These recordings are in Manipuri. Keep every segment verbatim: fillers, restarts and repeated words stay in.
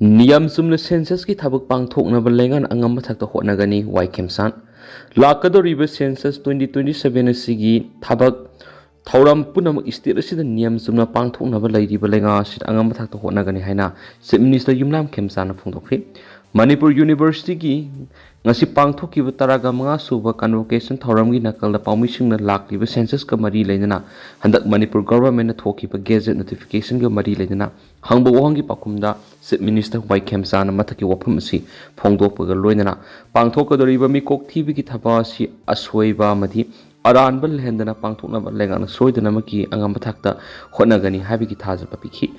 ꯅꯤꯌꯝ ꯆꯨꯝꯅ ꯁꯦꯟꯁꯁꯀꯤ ꯊꯕꯛ ꯄꯥꯡꯊꯣꯛꯅꯕ ꯂꯩꯉꯥꯛꯅ ꯑꯉꯝꯕ ꯊꯥꯛꯇ ꯍꯣꯠꯅꯒꯅꯤ, ꯋꯥꯏ ꯈꯦꯝꯆꯥꯟ꯫ ꯂꯥꯛꯀꯗꯧꯔꯤꯕ ꯁꯦꯟꯁꯁ twenty twenty seven ꯑꯁꯤꯒꯤ ꯊꯕꯛ ꯊꯧꯔꯝ ꯄꯨꯝꯅꯃꯛ ꯁ꯭ꯇꯦꯠ ꯑꯁꯤꯗ ꯅꯤꯌꯝ ꯆꯨꯝꯅ ꯄꯥꯡꯊꯣꯛꯅꯕ ꯂꯩꯔꯤꯕ ꯂꯩꯉꯥꯛ ꯑꯁꯤꯗ ꯑꯉꯝꯕ ꯊꯥꯛꯇ ꯍꯣꯠꯅꯒꯅꯤ ꯍꯥꯏꯅ ꯆꯤꯐ ꯃꯤꯅꯤꯁꯇꯔ ꯌꯨꯝꯅꯥꯝ ꯈꯦꯝꯆꯥꯟꯅ ꯐꯣꯡꯗꯣꯛꯈꯤ꯫ ꯃꯅꯤꯄꯨꯔ ꯌꯨꯅꯤꯚꯔꯁꯤꯇꯤꯒꯤ ꯉꯁꯤ ꯄꯥꯡꯊꯣꯛꯈꯤꯕ ꯇꯔꯥꯒ ꯃꯉꯥ ꯁꯨꯕ ꯀꯟꯚꯣꯀꯦꯁꯟ ꯊꯧꯔꯝꯒꯤ ꯅꯥꯀꯜꯗ ꯄꯥꯎꯃꯤꯁꯤꯡꯅ ꯂꯥꯛꯂꯤꯕ ꯁꯦꯟꯁꯁꯀ ꯃꯔꯤ ꯂꯩꯅꯅ ꯍꯟꯗꯛ ꯃꯅꯤꯄꯨꯔ ꯒꯚꯔꯟꯃꯦꯟꯠꯅ ꯊꯣꯛꯈꯤꯕ ꯒꯦꯖꯦꯠ ꯅꯣꯇꯤꯐꯤꯀꯦꯁꯟꯒ ꯃꯔꯤ ꯂꯩꯅꯅ ꯍꯪꯕ ꯋꯥꯍꯪꯒꯤ ꯄꯥꯎꯈꯨꯝꯗ ꯆꯤꯐ ꯃꯤꯅꯤꯁꯇꯔ ꯋꯥꯏ ꯈꯦꯝꯆꯥꯟꯅ ꯃꯊꯛꯀꯤ ꯋꯥꯐꯝ ꯑꯁꯤ ꯐꯣꯡꯗꯣꯛꯄꯒ ꯂꯣꯏꯅꯅ ꯄꯥꯡꯊꯣꯛꯀꯗꯧꯔꯤꯕ ꯃꯤꯀꯣꯛ ꯊꯤꯕꯒꯤ ꯊꯕꯛ ꯑꯁꯤ ꯑꯁꯣꯏꯕ ꯑꯃꯗꯤ ꯑꯔꯥꯟꯕ ꯂꯩꯍꯟꯗꯅ ꯄꯥꯡꯊꯣꯛꯅꯕ ꯂꯩꯉꯥꯛꯅ ꯁꯣꯏꯗꯅꯃꯛꯀꯤ ꯑꯉꯝꯕ ꯊꯥꯛꯇ ꯍꯣꯠꯅꯒꯅꯤ ꯍꯥꯏꯕꯒꯤ ꯊꯥꯖꯕ ꯄꯤꯈꯤ꯫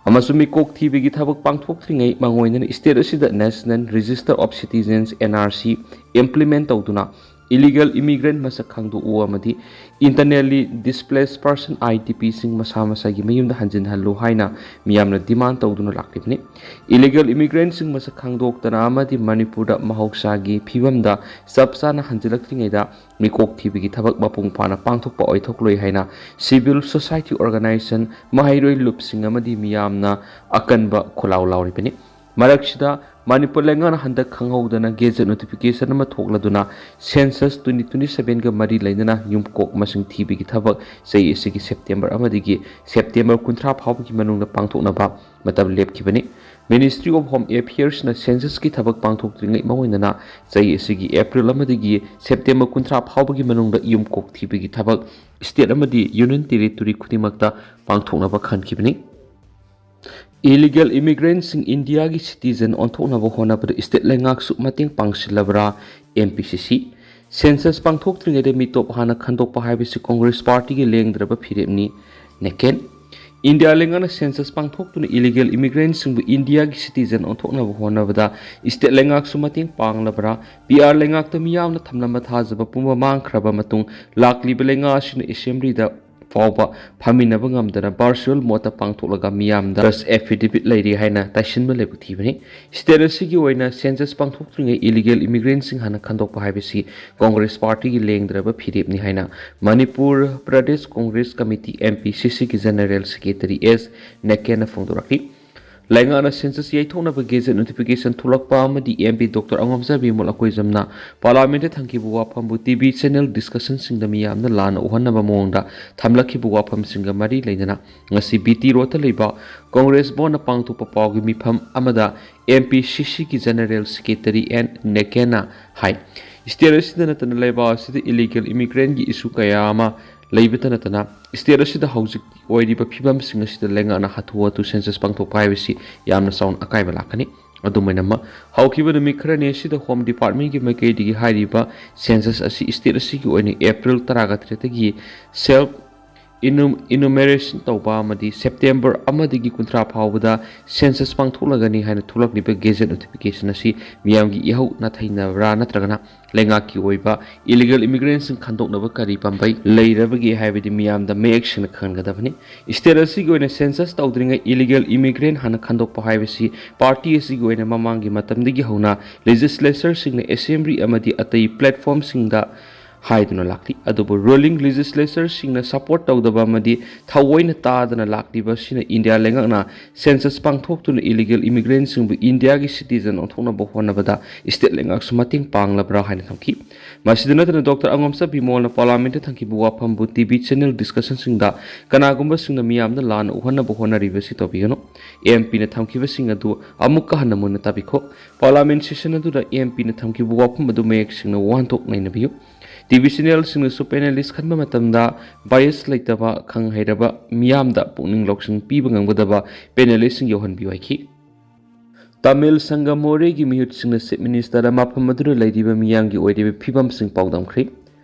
ꯑꯃꯁꯨꯡ ꯃꯤꯀꯣꯛ ꯊꯤꯕꯒꯤ ꯊꯕꯛ ꯄꯥꯡꯊꯣꯛꯇ꯭ꯔꯤꯉꯩ ꯃꯥꯡꯑꯣꯏꯅꯅ ꯁ꯭ꯇꯦꯠ ꯑꯁꯤꯗ National Register of Citizens, N R C, implement ꯇꯧꯗꯨꯅ ꯏꯂꯤꯒꯦꯜ ꯏꯃꯤꯒ꯭ꯔꯦꯟꯠ ꯃꯁꯛ ꯈꯪꯗꯣꯛꯎ ꯑꯃꯗꯤ Internally Displaced Person, I D P, ꯁꯤꯡ ꯃꯁꯥ ꯃꯁꯥꯒꯤ ꯃꯌꯨꯝꯗ ꯍꯟꯖꯤꯟꯍꯜꯂꯨ ꯍꯥꯏꯅ ꯃꯤꯌꯥꯝꯅ ꯗꯤꯃꯥꯟ ꯇꯧꯗꯨꯅ ꯂꯥꯛꯂꯤꯕꯅꯤ꯫ ꯏꯂꯤꯒꯦꯜ ꯏꯃꯤꯒ꯭ꯔꯦꯟꯠꯁꯤꯡ ꯃꯁꯛ ꯈꯪꯗꯣꯛꯇꯅ ꯑꯃꯗꯤ ꯃꯅꯤꯄꯨꯔꯗ ꯃꯍꯧꯁꯥꯒꯤ ꯐꯤꯕꯝꯗ ꯆꯞ ꯆꯥꯅ ꯍꯟꯖꯤꯜꯂꯛꯇ꯭ꯔꯤꯉꯩꯗ ꯃꯤꯀꯣꯛ ꯊꯤꯕꯒꯤ ꯊꯕꯛ ꯃꯄꯨꯡ ꯐꯥꯅ ꯄꯥꯡꯊꯣꯛꯄ ꯑꯣꯏꯊꯣꯛꯂꯣꯏ ꯍꯥꯏꯅ civil society organization, ꯃꯍꯩꯔꯣꯏ ꯂꯨꯞꯁꯤꯡ ꯑꯃꯗꯤ ꯃꯤꯌꯥꯝꯅ ꯑꯀꯟꯕ ꯈꯣꯜꯂꯥꯎ ꯂꯥꯎꯔꯤꯕꯅꯤ꯫ ꯃꯔꯛꯁꯤꯗ ꯃꯅꯤꯄꯨꯔ ꯂꯩꯉꯥꯛꯅ ꯍꯟꯗꯛ ꯈꯪꯍꯧꯗꯅ ꯒꯦꯖꯦꯠ ꯅꯣꯇꯤꯐꯤꯀꯦꯁꯟ ꯑꯃ ꯊꯣꯛꯂꯗꯨꯅ ꯁꯦꯟꯁꯁ twenty twenty seven ꯒ ꯃꯔꯤ ꯂꯩꯅꯅ ꯌꯨꯝꯀꯣꯛ ꯃꯁꯤꯡ ꯊꯤꯕꯒꯤ ꯊꯕꯛ ꯆꯍꯤ ꯑꯁꯤꯒꯤ ꯁꯦꯞꯇꯦꯝꯕꯔ ꯑꯃꯗꯒꯤ ꯁꯦꯞꯇꯦꯝꯕꯔ ꯀꯨꯟꯊ꯭ꯔꯥ ꯐꯥꯎꯕꯒꯤ ꯃꯅꯨꯡꯗ ꯄꯥꯡꯊꯣꯛꯅꯕ ꯃꯇꯝ ꯂꯦꯞꯈꯤꯕꯅꯤ꯫ Ministry of Home Affairs ꯅ ꯁꯦꯟꯁꯁꯀꯤ ꯊꯕꯛ ꯄꯥꯡꯊꯣꯛꯇ꯭ꯔꯤꯉꯩ ꯃꯥꯡꯑꯣꯏꯅꯅ ꯆꯍꯤ ꯑꯁꯤꯒꯤ ꯑꯦꯄ꯭ꯔꯤꯜ ꯑꯃꯗꯒꯤ ꯁꯦꯞꯇꯦꯝꯕꯔ ꯀꯨꯟꯊ꯭ꯔꯥ ꯐꯥꯎꯕꯒꯤ ꯃꯅꯨꯡꯗ ꯌꯨꯝꯀꯣꯛ ꯊꯤꯕꯒꯤ ꯊꯕꯛ ꯁ꯭ꯇꯦꯠ ꯑꯃꯗꯤ ꯌꯨꯅꯤꯌꯟ ꯇꯦꯔꯤꯇꯣꯔꯤ ꯈꯨꯗꯤꯡꯃꯛꯇ ꯄꯥꯡꯊꯣꯛꯅꯕ ꯈꯟꯈꯤꯕꯅꯤ꯫ ꯏꯂꯤꯒꯦꯜ ꯏꯃꯤꯒ꯭ꯔꯦꯟꯠꯁꯤꯡ ꯏꯟꯗꯤꯌꯥꯒꯤ ꯁꯤꯇꯤꯖꯟ ꯑꯣꯟꯊꯣꯛꯅꯕ ꯍꯣꯠꯅꯕꯗ ꯁ꯭ꯇꯦꯠ ꯂꯩꯉꯥꯛꯁꯨ ꯃꯇꯦꯡ ꯄꯥꯡꯁꯤꯜꯂꯕ꯭ꯔꯥ? M P C C꯫ Census ꯄꯥꯡꯊꯣꯛꯇ꯭ꯔꯤꯉꯩꯗ ꯃꯤꯇꯣꯞ ꯍꯥꯟꯅ ꯈꯟꯗꯣꯛꯄ ꯍꯥꯏꯕꯁꯤ ꯀꯣꯡꯒ꯭ꯔꯦꯁ ꯄꯥꯔꯇꯤꯒꯤ ꯂꯦꯡꯗ꯭ꯔꯕ ꯐꯤꯔꯦꯞꯅꯤ꯫ ꯅꯦꯀꯦꯟ꯫ ꯏꯟꯗꯤꯌꯥ ꯂꯩꯉꯥꯛꯅ ꯁꯦꯟꯁꯁ ꯄꯥꯡꯊꯣꯛꯇꯨꯅ ꯏꯂꯤꯒꯦꯜ ꯏꯃꯤꯒ꯭ꯔꯦꯟꯠꯁꯤꯡꯕꯨ ꯏꯟꯗꯤꯌꯥꯒꯤ ꯁꯤꯇꯤꯖꯟ ꯑꯣꯟꯊꯣꯛꯅꯕ ꯍꯣꯠꯅꯕꯗ ꯁ꯭ꯇꯦꯠ ꯂꯩꯉꯥꯛꯁꯨ ꯃꯇꯦꯡ ꯄꯥꯡꯂꯕ꯭ꯔꯥ? P R ꯂꯩꯉꯥꯛꯇ ꯃꯤꯌꯥꯝꯅ ꯊꯝꯂꯝꯕ ꯊꯥꯖꯕ ꯄꯨꯝꯕ ꯃꯥꯡꯈ꯭ꯔꯕ ꯃꯇꯨꯡ ꯂꯥꯛꯂꯤꯕ ꯂꯩꯉꯥꯛ ꯑꯁꯤꯅ ꯑꯦꯁꯦꯝꯕ꯭ꯂꯤꯗ ꯐꯥꯎꯕ ꯐꯝꯃꯤꯟꯅꯕ ꯉꯝꯗꯅ ꯚꯔꯆꯨꯋꯦꯜ ꯃꯣꯗꯇ ꯄꯥꯡꯊꯣꯛꯂꯒ ꯃꯤꯌꯥꯝꯗ trust affidavit ꯂꯩꯔꯤ ꯍꯥꯏꯅ ꯇꯥꯏꯁꯤꯟꯕ ꯂꯥꯏꯕꯛ ꯊꯤꯕꯅꯤ꯫ ꯁ꯭ꯇꯦꯠ ꯑꯁꯤꯒꯤ ꯑꯣꯏꯅ ꯁꯦꯟꯁꯁ ꯄꯥꯡꯊꯣꯛꯇ꯭ꯔꯤꯉꯩ ꯏꯂꯤꯒꯦꯜ ꯏꯃꯤꯒ꯭ꯔꯦꯟꯠꯁꯤꯡ ꯍꯥꯟꯅ ꯈꯟꯗꯣꯛꯄ ꯍꯥꯏꯕꯁꯤ ꯀꯣꯡꯒ꯭ꯔꯦꯁ ꯄꯥꯔꯇꯤꯒꯤ ꯂꯦꯡꯗ꯭ꯔꯕ ꯐꯤꯔꯦꯞꯅꯤ ꯍꯥꯏꯅ Manipur Pradesh Congress committee, M P C C ꯒꯤ ꯖꯦꯅꯔꯦꯜ ꯁꯦꯀ꯭ꯔꯦꯇꯔꯤ ꯑꯦꯁ ꯅꯦꯀꯦꯟꯅ ꯐꯣꯡꯗꯣꯔꯛꯂꯤ꯫ ꯂꯩꯉꯥꯛꯅ census ꯌꯩꯊꯣꯛꯅꯕ gazette notification ꯊꯣꯛꯂꯛꯄ ꯑꯃꯗꯤ MP Doctor ꯑꯉꯣꯝꯆꯥ ꯕꯤꯃꯣꯜ ꯑꯀꯣꯏꯖꯝꯅ Parliament ꯊꯝꯈꯤꯕ ꯋꯥꯐꯝꯕꯨ TV channel discussion ꯁꯤꯡꯗ ꯃꯤꯌꯥꯝꯅ ꯂꯥꯟꯅ ꯎꯍꯟꯅꯕ ꯃꯑꯣꯡꯗ ꯊꯝꯂꯛꯈꯤꯕ ꯋꯥꯐꯝꯁꯤꯡꯒ ꯃꯔꯤ ꯂꯩꯅꯅ ꯉꯁꯤ BT Road ꯇ ꯂꯩꯕ Congress ꯚꯕꯟꯗ ꯄꯥꯡꯊꯣꯛꯄ ꯄꯥꯎꯒꯤ ꯃꯤꯐꯝ ꯑꯃꯗ MPCC ꯒꯤ General Secretary N ꯅꯦꯀꯦꯅ ꯍꯥꯏ꯫ State ꯑꯁꯤꯗ ꯅꯠꯇꯅ ꯂꯩꯕꯥꯛ ꯑꯁꯤꯗ illegal immigrant ꯀꯤ issue ꯀꯌꯥ ꯑꯃ ꯂꯩꯕꯇ ꯅꯠꯇꯅ state ꯑꯁꯤꯗ ꯍꯧꯖꯤꯛ ꯑꯣꯏꯔꯤꯕ ꯐꯤꯕꯝꯁꯤꯡ ꯑꯁꯤꯗ ꯂꯩꯉꯥꯛꯅ ꯍꯥꯊꯨ ꯍꯥꯊꯨ census ꯄꯥꯡꯊꯣꯛꯄ ꯍꯥꯏꯕꯁꯤ ꯌꯥꯝꯅ ꯆꯥꯎꯅ ꯑꯀꯥꯏꯕ ꯂꯥꯛꯀꯅꯤ꯫ ꯑꯗꯨꯝ ꯑꯣꯏꯅꯃꯛ, ꯍꯧꯈꯤꯕ ꯅꯨꯃꯤꯠ ꯈꯔꯅꯤ ꯑꯁꯤꯗ Home Department ꯀꯤ ꯃꯥꯏꯀꯩꯗꯒꯤ ꯍꯥꯏꯔꯤꯕ census ꯑꯁꯤ state ꯑꯁꯤꯒꯤ ꯑꯣꯏꯅ April ꯇꯔꯥꯒ ꯇꯔꯦꯠꯇꯒꯤ self enu-, enumeration ꯇꯧꯕ ꯑꯃꯗꯤ September ꯑꯃꯗꯒꯤ ꯀꯨꯟꯊ꯭ꯔꯥ ꯐꯥꯎꯕꯗ census ꯄꯥꯡꯊꯣꯛꯂꯒꯅꯤ ꯍꯥꯏꯅ ꯊꯣꯛꯂꯛꯂꯤꯕ gazette notification ꯑꯁꯤ ꯃꯤꯌꯥꯝꯒꯤ ꯏꯍꯧ ꯅꯥꯊꯩꯅꯕ꯭ꯔꯥ ꯅꯠꯇ꯭ꯔꯒꯅ ꯂꯩꯉꯥꯛꯀꯤ ꯑꯣꯏꯕ illegal immigrant ꯁꯤꯡ ꯈꯟꯗꯣꯛꯅꯕ ꯀꯔꯤ ꯄꯥꯝꯕꯩ ꯂꯩꯔꯕꯒꯦ ꯍꯥꯏꯕꯗꯤ ꯃꯤꯌꯥꯝꯗ ꯃꯌꯦꯛ ꯁꯦꯡꯅ ꯈꯪꯍꯟꯒꯗꯕꯅꯤ꯫ State ꯑꯁꯤꯒꯤ ꯑꯣꯏꯅ census ꯇꯧꯗ꯭ꯔꯤꯉꯩ illegal immigrant ꯍꯥꯟꯅ ꯈꯟꯗꯣꯛꯄ ꯍꯥꯏꯕꯁꯤ party ꯑꯁꯤꯒꯤ ꯑꯣꯏꯅ ꯃꯃꯥꯡꯒꯤ ꯃꯇꯝꯗꯒꯤ ꯍꯧꯅ legislature ꯁꯤꯡꯅ Assembly ꯑꯃꯗꯤ ꯑꯇꯩ platform ꯁꯤꯡꯗ ꯍꯥꯏꯗꯨꯅ ꯂꯥꯛꯂꯤ꯫ ꯑꯗꯨꯕꯨ ruling legislature ꯁꯤꯡꯅ support ꯇꯧꯗꯕ ꯑꯃꯗꯤ ꯊꯑꯣꯏꯅ ꯇꯥꯗꯅ ꯂꯥꯛꯂꯤꯕ ꯑꯁꯤꯅ India ꯂꯩꯉꯥꯛꯅ census ꯄꯥꯡꯊꯣꯛꯇꯨꯅ illegal immigrant ꯁꯤꯡꯕꯨ India ꯒꯤ citizen ꯑꯣꯟꯊꯣꯛꯅꯕ ꯍꯣꯠꯅꯕꯗ state ꯂꯩꯉꯥꯛꯁꯨ ꯃꯇꯦꯡ ꯄꯥꯡꯂꯕ꯭ꯔꯥ ꯍꯥꯏꯅ ꯊꯝꯈꯤ꯫ ꯃꯁꯤꯗ ꯅꯠꯇꯅ Doctor ꯑꯉꯣꯝꯆꯥ ꯕꯤꯃꯣꯜꯅ Parliament ꯊꯝꯈꯤꯕ ꯋꯥꯐꯝꯕꯨ TV channel discussion ꯁꯤꯡꯗ ꯀꯅꯥꯒꯨꯝꯕꯁꯤꯡꯅ ꯃꯤꯌꯥꯝꯅ ꯂꯥꯟꯅ ꯎꯍꯟꯅꯕ ꯍꯣꯠꯅꯔꯤꯕꯁꯤ ꯇꯧꯕꯤꯒꯅꯨ꯫ MP ꯅ ꯊꯝꯈꯤꯕꯁꯤꯡ ꯑꯗꯨ ꯑꯃꯨꯛꯀ ꯍꯟꯅ ꯃꯨꯟꯅ ꯇꯥꯕꯤꯈꯣ꯫ Parliament session ꯑꯗꯨꯗ MP ꯅ ꯊꯝꯈꯤꯕ ꯋꯥꯐꯝ ꯑꯗꯨ ꯃꯌꯦꯛ ꯁꯦꯡꯅ ꯋꯥꯍꯟꯊꯣꯛ ꯅꯩꯅꯕꯤꯌꯨ꯫ TV channel ꯁꯤꯡꯅꯁꯨ panelist ꯈꯟꯕ ꯃꯇꯝꯗ bias ꯂꯩꯇꯕ, ꯈꯪ ꯍꯩꯔꯕ ꯃꯤꯌꯥꯝꯗ ꯄꯨꯛꯅꯤꯡ ꯂꯧꯁꯤꯡ ꯄꯤꯕ ꯉꯝꯒꯗꯕ panelist ꯁꯤꯡ ꯌꯧꯍꯟꯕꯤꯌꯨ ꯍꯥꯏꯈꯤ꯫ ꯇꯥꯃꯤꯜ ꯁꯪꯒꯝ ꯃꯣꯔꯦꯒꯤ ꯃꯤꯍꯨꯠꯁꯤꯡꯅ Chief Minister ꯗ ꯃꯐꯝ ꯑꯗꯨꯗ ꯂꯩꯔꯤꯕ ꯃꯤꯌꯥꯝꯒꯤ ꯑꯣꯏꯔꯤꯕ ꯐꯤꯕꯝꯁꯤꯡ ꯄꯥꯎꯗꯝꯈ꯭ꯔꯦ꯫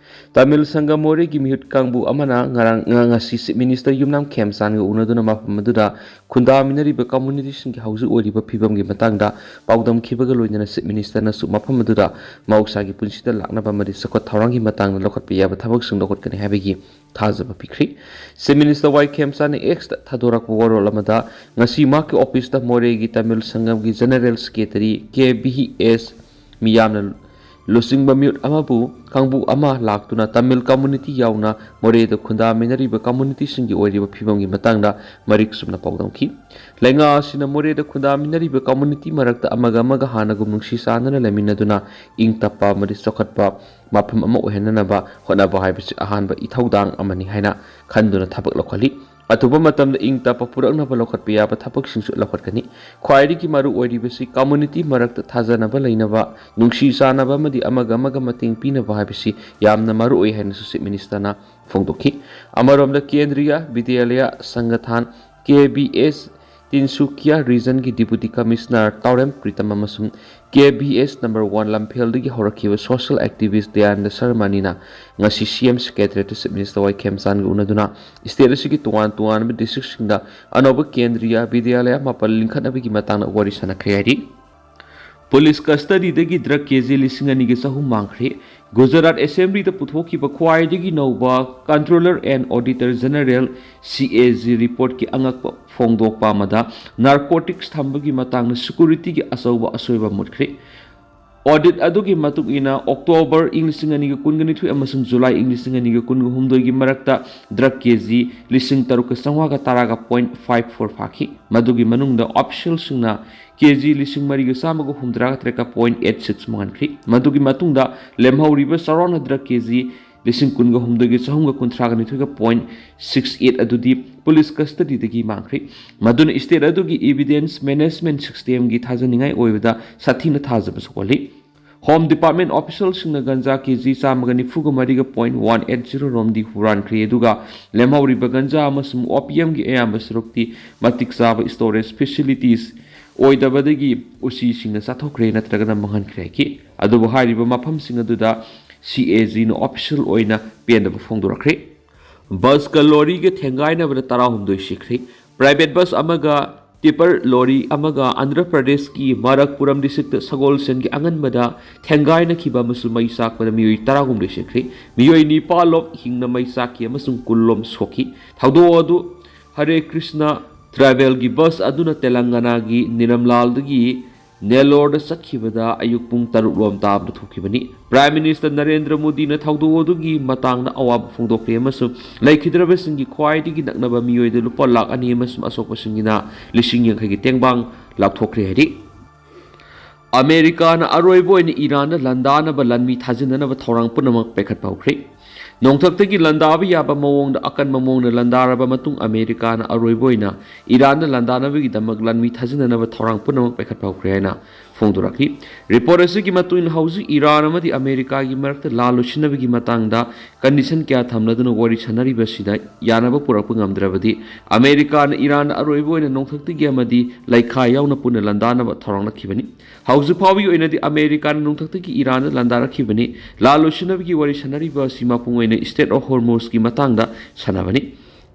ꯇꯥꯃꯤꯜ ꯁꯪꯒꯝ ꯃꯣꯔꯦꯒꯤ ꯃꯤꯍꯨꯠ ꯀꯥꯡꯕꯨ ꯑꯃꯅ ꯉꯔꯥꯡ, ꯉ-, ꯉꯁꯤ Chief Minister ꯌꯨꯝꯅꯥꯝ ꯈꯦꯝꯆꯥꯟꯒ ꯎꯅꯗꯨꯅ ꯃꯐꯝ ꯑꯗꯨꯗ ꯈꯨꯟꯗꯥꯃꯤꯟꯅꯔꯤꯕ community ꯁꯤꯡꯒꯤ ꯍꯧꯖꯤꯛ ꯑꯣꯏꯔꯤꯕ ꯐꯤꯕꯝꯒꯤ ꯃꯇꯥꯡꯗ ꯄꯥꯎꯗꯝꯈꯤꯕꯒ ꯂꯣꯏꯅꯅ Chief Minister ꯅꯁꯨ ꯃꯐꯝ ꯑꯗꯨꯗ ꯃꯍꯧꯁꯥꯒꯤ ꯄꯨꯟꯁꯤꯗ ꯂꯥꯛꯅꯕ ꯑꯃꯗꯤ ꯆꯥꯎꯈꯠ ꯊꯧꯔꯥꯡꯒꯤ ꯃꯇꯥꯡꯗ ꯂꯧꯈꯠꯄ ꯌꯥꯕ ꯊꯕꯛꯁꯤꯡ ꯂꯧꯈꯠꯀꯅꯤ ꯍꯥꯏꯕꯒꯤ ꯊꯥꯖꯕ ꯄꯤꯈ꯭ꯔꯦ꯫ Chief Minister ꯋꯥꯏ ꯈꯦꯝꯆꯥꯟꯅ X ꯇ ꯊꯥꯗꯣꯔꯛꯄ ꯋꯥꯔꯣꯜ ꯑꯃꯗ ꯉꯁꯤ ꯃꯍꯥꯛꯀꯤ office ꯇ ꯃꯣꯔꯦꯒꯤ ꯇꯥꯃꯤꯜ ꯁꯪꯒꯝꯒꯤ General Secretary ꯀꯦ ꯚꯤ ꯑꯦꯁ ꯃꯤꯌꯥꯝꯅ ꯂꯨꯆꯤꯡꯕ ꯃꯤꯍꯨꯠ ꯑꯃꯕꯨ ꯀꯥꯡꯕꯨ ꯑꯃ ꯂꯥꯛꯇꯨꯅ ꯇꯥꯃꯤꯜ ꯀꯝꯃꯨꯅꯤꯇꯤ ꯌꯥꯎꯅ ꯃꯣꯔꯦꯗ ꯈꯨꯟꯗꯥꯃꯤꯟꯅꯔꯤꯕ ꯀꯝꯃꯨꯅꯤꯇꯤꯁꯤꯡꯒꯤ ꯑꯣꯏꯔꯤꯕ ꯐꯤꯕꯝꯒꯤ ꯃꯇꯥꯡꯗ ꯃꯔꯤꯛ ꯆꯨꯝꯅ ꯄꯥꯎꯗꯝꯈꯤ꯫ ꯂꯩꯉꯥꯛ ꯑꯁꯤꯅ ꯃꯣꯔꯦꯗ ꯈꯨꯟꯗꯥꯃꯤꯟꯅꯔꯤꯕ ꯀꯝꯃꯨꯅꯤꯇꯤ ꯃꯔꯛꯇ ꯑꯃꯒ ꯑꯃꯒ ꯍꯥꯟꯅꯒꯨꯝ ꯅꯨꯡꯁꯤ ꯆꯥꯟꯅꯅ ꯂꯩꯃꯤꯟꯅꯗꯨꯅ ꯏꯪ ꯇꯞꯄ ꯑꯃꯗꯤ ꯆꯥꯎꯈꯠꯄ ꯃꯐꯝ ꯑꯃ ꯑꯣꯏꯍꯟꯅꯅꯕ ꯍꯣꯠꯅꯕ ꯍꯥꯏꯕꯁꯤ ꯑꯍꯥꯟꯕ ꯏꯊꯧꯗꯥꯡ ꯑꯃꯅꯤ ꯍꯥꯏꯅ ꯈꯟꯗꯨꯅ ꯊꯕꯛ ꯂꯧꯈꯠꯂꯤ꯫ ꯑꯊꯨꯕ ꯃꯇꯝꯗ ꯏꯪ ꯇꯞꯄ ꯄꯨꯔꯛꯅꯕ ꯂꯧꯈꯠꯄ ꯌꯥꯕ ꯊꯕꯛꯁꯤꯡꯁꯨ ꯂꯧꯈꯠꯀꯅꯤ꯫ ꯈ꯭ꯋꯥꯏꯗꯒꯤ ꯃꯔꯨ ꯑꯣꯏꯔꯤꯕꯁꯤ ꯀꯝꯃꯨꯅꯤꯇꯤ ꯃꯔꯛꯇ ꯊꯥꯖꯅꯕ ꯂꯩꯅꯕ, ꯅꯨꯡꯁꯤ ꯆꯥꯟꯅꯕ ꯑꯃꯗꯤ ꯑꯃꯒ ꯑꯃꯒ ꯃꯇꯦꯡ ꯄꯤꯅꯕ ꯍꯥꯏꯕꯁꯤ ꯌꯥꯝꯅ ꯃꯔꯨ ꯑꯣꯏ ꯍꯥꯏꯅꯁꯨ ꯆꯤꯐ ꯃꯤꯅꯤꯁꯇꯔꯅ ꯐꯣꯡꯗꯣꯛꯈꯤ꯫ ꯑꯃꯔꯣꯝꯗ ꯀꯦꯟꯗ꯭ꯔꯤꯌꯥ ꯕꯤꯗ꯭ꯌꯥꯂꯌꯥ ꯁꯪꯒꯊꯥꯟ, ꯀꯦ ꯕꯤ ꯑꯦꯁ, ꯇꯤꯟꯁꯨꯀꯤꯌꯥ ꯔꯤꯖꯟꯒꯤ ꯗꯤꯄꯨꯇꯤ ꯀꯃꯤꯁꯅꯔ ꯇꯥꯎꯔꯦꯝ ꯄ꯭ꯔꯤꯇꯝ ꯑꯃꯁꯨꯡ ꯀꯦ ꯕꯤ ꯑꯦꯁ ꯅꯝꯕꯔ ꯋꯥꯟ ꯂꯝꯐꯦꯜꯗꯒꯤ ꯍꯧꯔꯛꯈꯤꯕ ꯁꯣꯁꯤꯌꯦꯜ ꯑꯦꯛꯇꯤꯚꯤꯁ꯭ꯠ ꯗꯌꯥꯅꯟꯗ ꯁꯔꯃꯅꯤꯅ ꯉꯁꯤ ꯁꯤ ꯑꯦꯝ ꯁꯦꯀ꯭ꯔꯦꯇꯔꯤꯌꯦꯠꯇ ꯆꯤꯐ ꯃꯤꯅꯤꯁꯇꯔ ꯋꯥꯏ ꯈꯦꯝꯆꯥꯟꯒ ꯎꯅꯗꯨꯅ ꯁ꯭ꯇꯦꯠ ꯑꯁꯤꯒꯤ ꯇꯣꯉꯥꯟ ꯇꯣꯉꯥꯟꯕ ꯗꯤꯁꯇ꯭ꯔꯤꯛꯁꯤꯡꯗ ꯑꯅꯧꯕ ꯀꯦꯟꯗ꯭ꯔꯤꯌꯥ ꯕꯤꯗ꯭ꯌꯥꯂꯌꯥ ꯃꯥꯄꯜ ꯂꯤꯡꯈꯠꯅꯕꯒꯤ ꯃꯇꯥꯡꯗ ꯋꯥꯔꯤ ꯁꯥꯟꯅꯈ꯭ꯔꯦ ꯍꯥꯏꯔꯤ꯫ ꯄꯨꯂꯤꯁ ꯀꯁꯇꯗꯤꯗꯒꯤ ꯗ꯭ꯔꯒ ꯀꯦ ꯖꯤ ꯂꯤꯁꯤꯡ ꯑꯅꯤꯒ ꯆꯍꯨꯝ ꯃꯥꯡꯈ꯭ꯔꯦ꯫ ꯒꯨꯖꯔꯥꯠ ꯑꯦꯁꯦꯝꯕ꯭ꯂꯤꯗ ꯄꯨꯊꯣꯛꯈꯤꯕ ꯈ꯭ꯋꯥꯏꯗꯒꯤ ꯅꯧꯕ Controller and Auditor General, ꯁꯤ ꯑꯦ ꯖꯤ, ꯔꯤꯄꯣꯔꯠꯀꯤ ꯑꯉꯛꯄ ꯐꯣꯡꯗꯣꯛꯄ ꯑꯃꯗ ꯅꯥꯔꯀꯣꯇꯤꯛꯁ ꯊꯝꯕꯒꯤ ꯃꯇꯥꯡꯗ ꯁꯦꯀ꯭ꯌꯨꯔꯤꯇꯤꯒꯤ ꯑꯆꯧꯕ ꯑꯁꯣꯏꯕ ꯃꯨꯠꯈ꯭ꯔꯦ꯫ ꯑꯣꯗꯤꯠ ꯑꯗꯨꯒꯤ ꯃꯇꯨꯡ ꯏꯟꯅ, ꯑꯣꯛꯇꯣꯕꯔ ꯏꯪ ꯂꯤꯁꯤꯡ ꯑꯅꯤꯒ ꯀꯨꯟꯒ ꯅꯤꯊꯣꯏ ꯑꯃꯁꯨꯡ ꯖꯨꯂꯥꯏ ꯏꯪ ꯂꯤꯁꯤꯡ ꯑꯅꯤꯒ ꯀꯨꯟꯒ ꯍꯨꯝꯗꯣꯏꯒꯤ ꯃꯔꯛꯇ ꯗ꯭ꯔꯒ ꯀꯦ ꯖꯤ ꯂꯤꯁꯤꯡ ꯇꯔꯨꯛꯀ ꯆꯥꯝꯃꯉꯥꯒ ꯇꯔꯥꯒ point five four ꯐꯥꯈꯤ꯫ ꯃꯗꯨꯒꯤ ꯃꯅꯨꯡꯗ ꯑꯣꯐꯤꯁꯤꯌꯦꯜꯁꯤꯡꯅ ꯀꯦ ꯖꯤ ꯂꯤꯁꯤꯡ ꯃꯔꯤꯒ ꯆꯥꯝꯃꯒ ꯍꯨꯝꯗ꯭ꯔꯥꯒ ꯇꯔꯦꯠꯀ point eight six ꯃꯥꯡꯍꯟꯈ꯭ꯔꯤ꯫ ꯃꯗꯨꯒꯤ ꯃꯇꯨꯡꯗ ꯂꯦꯝꯍꯧꯔꯤꯕ ꯆꯥꯎꯔꯥꯛꯅ ꯗ꯭ꯔꯒ ꯀꯦ ꯖꯤ ꯂꯤꯁꯤꯡ ꯀꯨꯟꯒ ꯍꯨꯝꯗꯣꯏꯒ ꯆꯍꯨꯝꯒ ꯀꯨꯟꯊ꯭ꯔꯥꯒ ꯅꯤꯊꯣꯏꯒ point six eight ꯑꯗꯨꯗꯤ ꯄꯨꯂꯤꯁ ꯀꯁꯇꯗꯤꯗꯒꯤ ꯃꯥꯡꯈ꯭ꯔꯤ꯫ ꯃꯗꯨꯅ ꯁ꯭ꯇꯦꯠ ꯑꯗꯨꯒꯤ evidence management system ꯒꯤ ꯊꯥꯖꯅꯤꯡꯉꯥꯏ ꯑꯣꯏꯕꯗ ꯁꯥꯊꯤꯅ ꯊꯥꯖꯕ ꯁꯣꯛꯍꯜꯂꯤ꯫ ꯍꯣꯝ ꯗꯤꯄꯥꯔꯠꯃꯦꯟ ꯑꯣꯐꯤꯁꯤꯌꯦꯜꯁꯤꯡꯅ ꯒꯟꯖꯥ ꯀꯦ ꯖꯤ ꯆꯥꯝꯃꯒ ꯅꯤꯐꯨꯒ ꯃꯔꯤꯒ point one eight zero ꯔꯣꯝꯗꯤ ꯍꯨꯔꯥꯟꯈ꯭ꯔꯦ, ꯑꯗꯨꯒ ꯂꯦꯝꯍꯧꯔꯤꯕ ꯒꯟꯖꯥ ꯑꯃꯁꯨꯡ ꯑꯣꯄꯤꯌꯝꯒꯤ ꯑꯌꯥꯝꯕ ꯁꯔꯨꯛꯇꯤ ꯃꯇꯤꯛ ꯆꯥꯕ ꯁ꯭ꯇꯣꯔꯦꯖ ꯐꯦꯁꯤꯂꯤꯇꯤꯁ ꯑꯣꯏꯗꯕꯗꯒꯤ ꯎꯆꯤꯁꯤꯡꯅ ꯆꯥꯊꯣꯛꯈ꯭ꯔꯦ ꯅꯠꯇ꯭ꯔꯒꯅ ꯃꯥꯡꯍꯟꯈ꯭ꯔꯦ ꯍꯥꯏꯈꯤ꯫ ꯑꯗꯨꯕꯨ ꯍꯥꯏꯔꯤꯕ ꯃꯐꯝꯁꯤꯡ ꯑꯗꯨꯗ ꯁꯤ ꯑꯦ ꯖꯤꯅ ꯑꯣꯐꯤꯁꯤꯌꯦꯜ ꯑꯣꯏꯅ ꯄꯦꯟꯗꯕ ꯐꯣꯡꯗꯣꯔꯛꯈ꯭ꯔꯦ꯫ ꯕꯁꯀ ꯂꯣꯔꯤꯒ ꯊꯦꯡꯒꯥꯏꯅꯕꯗ ꯇꯔꯥꯍꯨꯝꯗꯣꯏ ꯁꯤꯈ꯭ꯔꯦ꯫ ꯄ꯭ꯔꯥꯏꯚꯦꯠ ꯕꯁ ꯑꯃꯒ ꯇꯤꯄꯔ ꯂꯣꯔꯤ ꯑꯃꯒ ꯑꯟꯙ꯭ꯔ ꯄ꯭ꯔꯗꯦꯁꯀꯤ ꯃꯔꯛꯄꯨꯔꯝ ꯗꯤꯁꯇ꯭ꯔꯤꯛꯇ ꯁꯒꯣꯜꯁꯦꯟꯒꯤ ꯑꯉꯟꯕꯗ ꯊꯦꯡꯒꯥꯏꯅꯈꯤꯕ ꯑꯃꯁꯨꯡ ꯃꯩ ꯆꯥꯛꯄꯗ ꯃꯤꯑꯣꯏ ꯇꯔꯥꯍꯨꯝꯗꯣꯏ ꯁꯤꯈ꯭ꯔꯦ꯫ ꯃꯤꯑꯣꯏ ꯅꯤꯄꯥꯜ ꯂꯣꯝ ꯍꯤꯡꯅ ꯃꯩ ꯆꯥꯛꯈꯤ ꯑꯃꯁꯨꯡ ꯀꯨꯟ ꯂꯣꯝ ꯁꯣꯛꯈꯤ꯫ ꯊꯧꯗꯣꯛ ꯑꯗꯨ ꯍꯔꯦ ꯀ꯭ꯔꯤꯁꯅ ꯇ꯭ꯔꯥꯚꯦꯜꯒꯤ ꯕꯁ ꯑꯗꯨꯅ ꯇꯦꯂꯪꯒꯅꯥꯒꯤ ꯅꯤꯔꯝꯂꯥꯜꯗꯒꯤ ꯅꯦꯂꯣꯔꯗ ꯆꯠꯈꯤꯕꯗ ꯑꯌꯨꯛ ꯄꯨꯡ ꯇꯔꯨꯛ ꯂꯣꯝ ꯇꯥꯕꯗ ꯊꯣꯛꯈꯤꯕꯅꯤ꯫ ꯄ꯭ꯔꯥꯏꯝ ꯃꯤꯅꯤꯁꯇꯔ ꯅꯔꯦꯟꯗ꯭ꯔ ꯃꯣꯗꯤꯅ ꯊꯧꯗꯣꯛ ꯑꯗꯨꯒꯤ ꯃꯇꯥꯡꯗ ꯑꯋꯥꯕ ꯐꯣꯡꯗꯣꯛꯈ꯭ꯔꯦ ꯑꯃꯁꯨꯡ ꯂꯩꯈꯤꯗ꯭ꯔꯕꯁꯤꯡꯒꯤ ꯈ꯭ꯋꯥꯏꯗꯒꯤ ꯅꯛꯅꯕ ꯃꯤꯑꯣꯏꯗ ꯂꯨꯄꯥ ꯂꯥꯈ ꯑꯅꯤ ꯑꯃꯁꯨꯡ ꯑꯁꯣꯛꯄꯁꯤꯡꯒꯤꯅ ꯂꯤꯁꯤꯡ ꯌꯥꯡꯈꯩꯒꯤ ꯇꯦꯡꯕꯥꯡ ꯂꯥꯎꯊꯣꯛꯈ꯭ꯔꯦ ꯍꯥꯏꯔꯤ꯫ ꯑꯃꯦꯔꯤꯀꯥꯅ ꯑꯔꯣꯏꯕ ꯑꯣꯏꯅ ꯏꯔꯥꯟꯗ ꯂꯥꯟꯗꯥꯅꯕ ꯂꯥꯟꯃꯤ ꯊꯥꯖꯤꯟꯅꯅꯕ ꯊꯧꯔꯥꯡ ꯄꯨꯝꯅꯃꯛ ꯄꯥꯏꯈꯠꯄ ꯍꯧꯈ꯭ꯔꯦ꯫ ꯅꯣꯡꯊꯛꯇꯒꯤ ꯂꯥꯟꯗꯥꯕ ꯌꯥꯕ ꯃꯑꯣꯡꯗ ꯑꯀꯟꯕ ꯃꯑꯣꯡꯗ ꯂꯥꯟꯗꯥꯔꯕ ꯃꯇꯨꯡ, ꯑꯃꯦꯔꯤꯀꯥꯅ ꯑꯔꯣꯏꯕ ꯑꯣꯏꯅ ꯏꯔꯥꯟꯗ ꯂꯥꯟꯗꯥꯅꯕꯒꯤꯗꯃꯛ ꯂꯥꯟꯃꯤ ꯊꯥꯖꯤꯟꯅꯅꯕ ꯊꯧꯔꯥꯡ ꯄꯨꯝꯅꯃꯛ ꯄꯥꯏꯈꯠꯄ ꯍꯧꯈ꯭ꯔꯦ ꯍꯥꯏꯅ ꯐꯣꯡꯗꯣꯔꯛꯂꯤ꯫ ꯔꯤꯄꯣꯔꯠ ꯑꯁꯤꯒꯤ ꯃꯇꯨꯡ ꯏꯟꯅ, ꯍꯧꯖꯤꯛ ꯏꯔꯥꯟ ꯑꯃꯗꯤ ꯑꯃꯦꯔꯤꯀꯥꯒꯤ ꯃꯔꯛꯇ ꯂꯥꯟ ꯂꯣꯏꯁꯤꯟꯅꯕꯒꯤ ꯃꯇꯥꯡꯗ ꯀꯟꯗꯤꯁꯟ ꯀꯌꯥ ꯊꯝꯂꯗꯨꯅ ꯋꯥꯔꯤ ꯁꯥꯟꯅꯔꯤꯕꯁꯤꯗ ꯌꯥꯅꯕ ꯄꯨꯔꯛꯄ ꯉꯝꯗ꯭ꯔꯕꯗꯤ, ꯑꯃꯦꯔꯤꯀꯥꯅ ꯏꯔꯥꯟꯗ ꯑꯔꯣꯏꯕ ꯑꯣꯏꯅ ꯅꯣꯡꯊꯛꯇꯒꯤ ꯑꯃꯗꯤ ꯂꯩꯈꯥ ꯌꯥꯎꯅ ꯄꯨꯟꯅ ꯂꯥꯟꯗꯥꯅꯕ ꯊꯧꯔꯥꯡꯂꯛꯈꯤꯕꯅꯤ꯫ ꯍꯧꯖꯤꯛ ꯐꯥꯎꯕꯒꯤ ꯑꯣꯏꯅꯗꯤ ꯑꯃꯦꯔꯤꯀꯥꯅ ꯅꯣꯡꯊꯛꯇꯒꯤ ꯏꯔꯥꯟꯗ ꯂꯥꯟꯗꯥꯔꯛꯈꯤꯕꯅꯤ꯫ ꯂꯥꯟ ꯂꯣꯏꯁꯤꯟꯅꯕꯒꯤ ꯋꯥꯔꯤ ꯁꯥꯟꯅꯔꯤꯕ ꯑꯁꯤ ꯃꯄꯨꯡ ꯑꯣꯏꯅ Strait of Hormuz ꯀꯤ ꯃꯇꯥꯡꯗ ꯁꯥꯟꯅꯕꯅꯤ꯫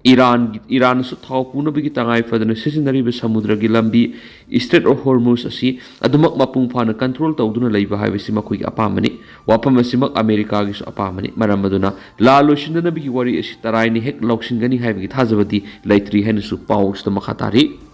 ꯏꯔꯥꯟ, ꯏꯔꯥꯟꯅꯁꯨ ꯊꯥꯎ ꯄꯨꯅꯕꯒꯤ ꯇꯉꯥꯏ ꯐꯗꯅ ꯁꯤꯖꯤꯟꯅꯔꯤꯕ ꯁꯃꯨꯗ꯭ꯔꯒꯤ ꯂꯝꯕꯤ Strait of Hormuz ꯑꯁꯤ ꯑꯗꯨꯃꯛ ꯃꯄꯨꯡ ꯐꯥꯅ control ꯇꯧꯗꯨꯅ ꯂꯩꯕ ꯍꯥꯏꯕꯁꯤ ꯃꯈꯣꯏꯒꯤ ꯑꯄꯥꯝꯕꯅꯤ꯫ ꯋꯥꯐꯝ ꯑꯁꯤꯃꯛ ꯑꯃꯦꯔꯤꯀꯥꯒꯤꯁꯨ ꯑꯄꯥꯝꯕꯅꯤ꯫ ꯃꯔꯝ ꯑꯗꯨꯅ ꯂꯥꯟ ꯂꯣꯏꯁꯤꯟꯅꯅꯕꯒꯤ ꯋꯥꯔꯤ ꯑꯁꯤ ꯇꯔꯥꯏꯅ ꯍꯦꯛ ꯂꯧꯁꯤꯟꯒꯅꯤ ꯍꯥꯏꯕꯒꯤ ꯊꯥꯖꯕꯗꯤ ꯂꯩꯇ꯭ꯔꯤ ꯍꯥꯏꯅꯁꯨ ꯄꯥꯎ ꯑꯁꯤꯗ ꯃꯈꯥ ꯇꯥꯔꯤ꯫